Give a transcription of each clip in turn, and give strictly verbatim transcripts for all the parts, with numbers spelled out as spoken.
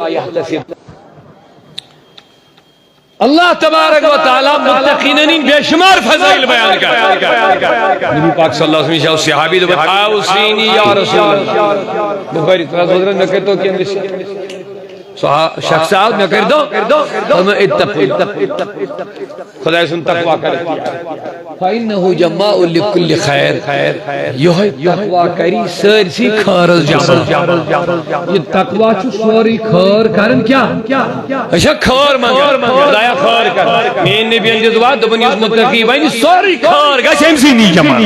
يحتسب۔ اللہ تبارک و تعالیٰ متقینن ہٕنٛدۍ بے شمار فضائل بیان کر۔ نبی پاک صلی اللہ علیہ وسلم چھُ صحابی دوٚپُن، "اوصینی یا رسول اللہ۔" بخاری، تۄہہِ حضرت مےٚ کٔرۍتو کینٛہہ وصیت۔ صحا-، شخص آو، مےٚ کٔرۍتو، فرموو، "اتقوا اللہ۔" خداے سُنٛد تقویٰ کر اختیار۔ فإنه جماع لكل خير۔ یہے تقویٰ کری سٲرسٕے خٲرس جمع۔ یہ تقویٰ چھُ سورُے خٲر کران کیٛاہ؟ اچھا، خٲر منگان۔ خدایا، خٲر کر۔ میٲنۍ نبیَن دِژ وعدٕ، دوٚپُن، یُس متقی بنہِ، سورُے خٲر گژھِ أمۍ سٕے نِش جمع۔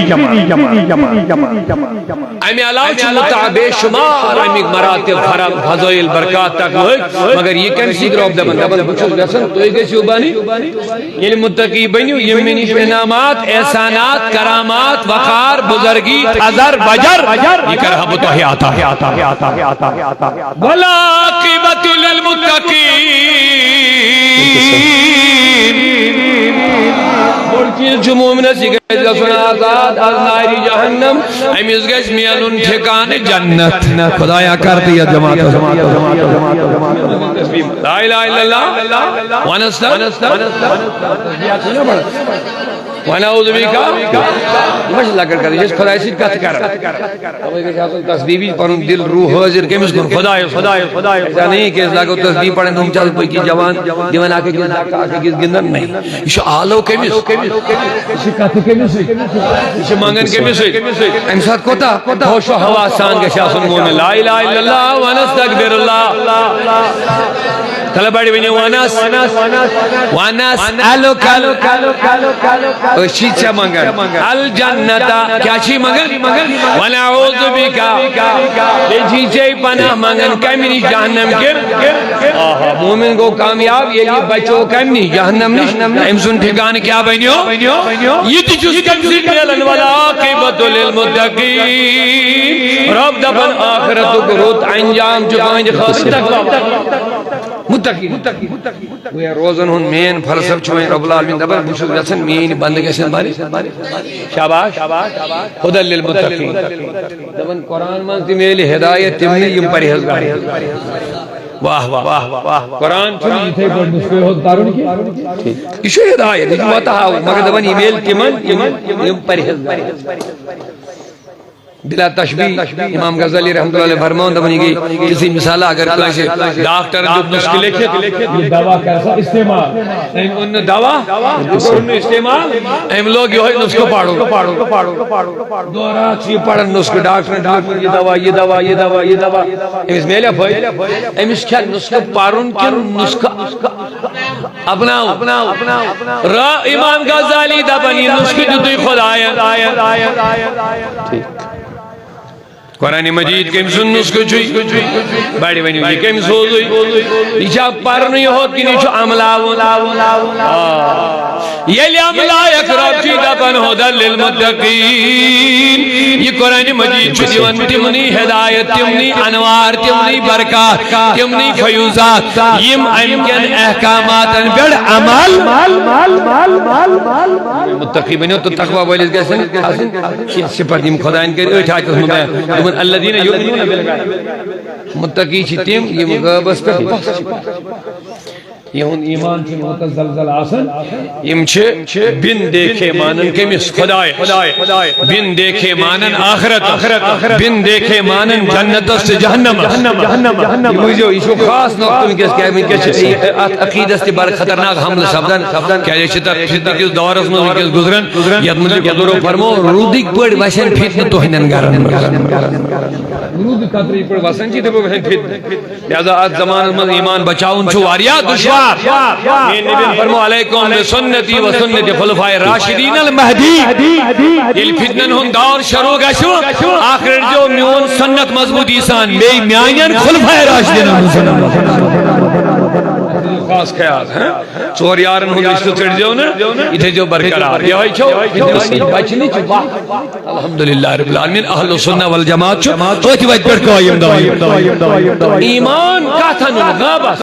امہِ علاوٕ چھُ متع-، بے شمار امیِکۍ مراتب، فرق، فضائل، برکات تقویٰ ہٕکۍ، مگر یہِ کمہِ سۭتۍ رۄب دپان؟ دپان، بہٕ چھُس یژھان تُہۍ گٔژھِو بنٕنۍ۔ ییٚلہِ متقی بٔنِو، یِم مےٚ نِش انعامات، احسانات، کرامات، وقار، بزرگی، تھزر، بجر، یہِ کرٕ ہا بہٕ تۄہہِ عطا۔ والعاقبۃ للمتقین۔ بوٚڑ چیٖز چھُ مومنس، یہِ گژھِ گژھُن آزاد از نارِ جہنم، أمِس گژھِ میلُن ٹھکانہٕ جنت۔ خدایا، کر تہٕ یتھ جماعتس۔ لا الہ الا اللہ۔ وَنَس تہٕ۔ وَنَعُوذُ بِکَ۔ یہِ ما چھِ لۄکٕٹ کَتھ، یہِ چھِ أسۍ خۄدایہِ سۭتۍ کَتھ کَران۔ تَوَے گژھِ آسُن تسبیح وِزِ پَنُن دِل، روح حٲضِر کٔمِس کُن؟ خۄدایَس۔ خۄدایَس۔ یعنی کہِ أسۍ لاگو تسبیح پَرٕنۍ، ہُم چھِ آسان پٔکِتھ جوان، دِوان اَکھ أکِس دَکہٕ، اَکھ أکِس گِنٛدان، نہ۔ یہِ چھُ آلو کٔمِس؟ یہِ چھِ کَتھٕ کٔمِس سۭتۍ؟ یہِ چھِ منٛگان کٔمِس سۭتۍ؟ اَمہِ ساتہٕ کوٗتاہ ہوش و حواس سان گژھِ آسُن مومن۔ لا الہ الا اللہ، وَنَستغفر اللہ۔ تلہٕ بڑِ ؤنِو، وَنَس، وَنَس، اَلُکَل۔ أسۍ چھی ژےٚ منٛگان الجنت۔ کیٛاہ چھی منٛگان؟ وَنَعُوذُ بِکَ۔ بیٚیہِ چھی ژےٚ پناہ منٛگان کَمہِ نِش؟ جہنم کہِ۔ آہا، مومن گوٚو کامیاب، ییٚلہِ یہِ بچو کَمہِ نِش؟ جہنم نِش۔ أمۍ سُنٛد ٹھِکانہٕ کیٛاہ بنیو؟ یہِ تہِ چھُس کَمہِ سۭتۍ میلان؟ والعاقبۃ للمتقین۔ رب دپان، ٲخرتُک رُت انجام چھُ تُہنٛدِ خٲطرٕ تقویٰ۔ متقین۔ گویا روزن ہُنٛد مین فلسفہٕ چھُ وۄنۍ رب العالمین دپان، بہٕ چھُس یژھان میٲنۍ بندٕ گژھن بنٕنۍ۔ شاباش۔ ہدی للمتقین۔ دپان، قرآن منٛز تہِ میلہِ ہدایت تِمنٕے یِم پرہیزگار۔ واہ، واہ، واہ، واہ۔ قرآن چھُنہٕ یِتھَے پٲٹھۍ نُسخہٕ یوت تَرُن کینٛہہ۔ یہِ چھُ ہدایت، یہِ چھُ وَتہٕ ہاوُن، مگر دَپان، یہِ میلہِ تِمَن، یِمَن، یِم پرہیزگار۔ بلا تشبیہ، امام غزالی رحمۃ اللہ علیہ فرماوان، دَپان، یہِ گٔے تِژھٕے مثال، اگر کٲنٛسہِ ڈاکٹرن دیُت نُسخہٕ لیکھِتھ، یہِ دوا کر سا استعمال۔ أمۍ اوٚن نہٕ دوا، أمۍ کوٚر نہٕ استعمال، أمۍ لوگ یِہوٚے نُسخہٕ پَرُن۔ دۄہ راتھ چھُ یہِ پران نسخہٕ، ڈاکٹرن دیُتمُت یہِ دوا، یہِ دوا، یہِ دوا، یہِ دوا۔ أمِس میلیا فٲیدٕ؟ أمِس چھا نسخہٕ پرُن کِنہٕ نسخہٕ اپناوُن؟ را امام غزالی دپان، یہِ نسخہٕ دیُتُے خدایَن۔ ٹھیٖک۔ قرآن مجید کٔمۍ سُنٛد نسخہٕ چھُے؟ بڑِ ؤنِو، یہِ کٔمۍ سوزُے؟ یہِ چھا پرنُے ہوت کِنہٕ یہِ چھُ عملاوُن؟ آ۔ ییٚلہِ عملایک رب چھُے دپان، ہدی للمتقین، یہِ قرآن مجید چھُ دِوان تِمنٕے ہدایت، تِمنٕے انوار، تِمنٕے برکات، تِمنٕے فیوضات، یِم امہِ کٮ۪ن احکاماتن پٮ۪ٹھ عمل۔ متقی بنیو تہٕ تقوی وٲلِس گژھن آسٕنۍ کینٛہہ صفت، یِم خدایَن کٔرۍ أتھۍ آیتس منٛز بیان۔ دوٚپُن، الذین یؤمنون بالغیب۔ متقی چھِ تِم، یِم غٲبس پٮ۪ٹھ پَژھ چھِ۔ یِہُنٛد ایمان چھُنہٕ متزلزل آسان۔ یِم چھِ بِن دیکھے مانان کٔمِس؟ خدایَس۔ بِن دیکھے مانان آخرتَس۔ بِن دیکھے مانان جنتَس تہٕ جہنمَس۔ یہِ بوٗزِو، یہِ چھُ خاص نقطہٕ وٕنکیٚس، کیٛازِ وٕنکیٚس چھِ اَتھ عقیٖدَس تہِ بَڑٕ خطرناک حملہٕ سپدان، کیٛازِ أسۍ چھِ تَتھ فتنہٕ کِس دورَس منٛز وٕنکیٚس گُزران، یَتھ مُتعلِق حضوٗرو فرموو، روٗدٕکۍ پٲٹھۍ وَسن فتنہٕ تُہٕنٛدٮ۪ن گَرَن منٛز۔ روٗدٕ قطرٕکۍ پٲٹھۍ وَسان چھِ، تِتھَے پٲٹھۍ وَسن فتنہٕ۔ لہذا اتھ زمانس منٛز ایمان بچاوُن چھُ واریاہ دشوار۔ میٲنۍ نبی فرمو، علیکم بسنتی و سنت خلفاء راشدین المہدی۔ ییٚلہِ فتنن ہُنٛد دور شروع گژھِ، اکھ رٔٹزیو میون سنت مضبوٗطی سان، بیٚیہِ میانٮ۪ن خلفاء راشدینن ہُنٛد سنت۔ خاص خیال، ہاں؟ ژور یارن ہُنٛد رشتہٕ ژٔٹزیو نہٕ، یہِ تھٲیزیو برقرار۔ یِہوٚے چھو بچنٕچ وتھ۔ الحمدللہ رب العالمین، اہل السنہ والجماعت چھُ أتھۍ وتہِ پٮ۪ٹھ قٲیِم دٲیِم۔ ایمان کتھ انُن؟ غٲبس۔